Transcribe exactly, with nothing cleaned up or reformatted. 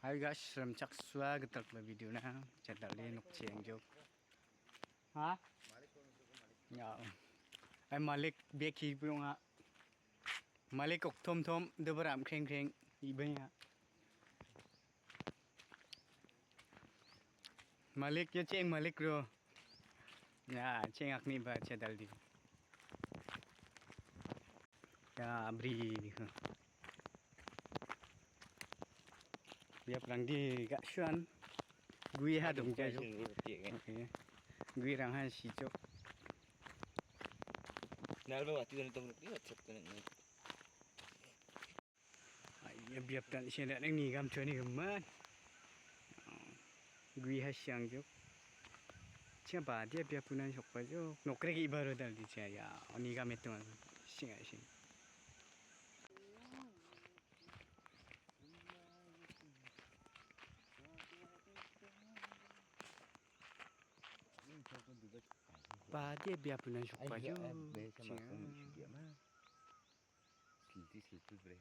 Hai guys, rimchaksua gitalgipa video-na, chadale nokcheng jok. Ha? Ya. Ai malik bek hi puyo nga. Malik ok thom thom, de beram khreng khreng, ibanya. Malik ya cheng malik ro. Ya, cheng akni ba chadal di. Ya, abri. Biaprang di gak suan. Gui ha dong jai. Gui rang han si chok. Nalba wati dan tong ni wachat kan ni. Ai, ia biap dan sian dan ni gam chuan ni geman. Gui ha siang juk. Cia ba dia biap punan sok pa juk. Nokre ki baru dal di cia ya. Oni gam itu man. Sing ai sing. Ba dia biap punan sok pa juk. Cia. Silti silti bre.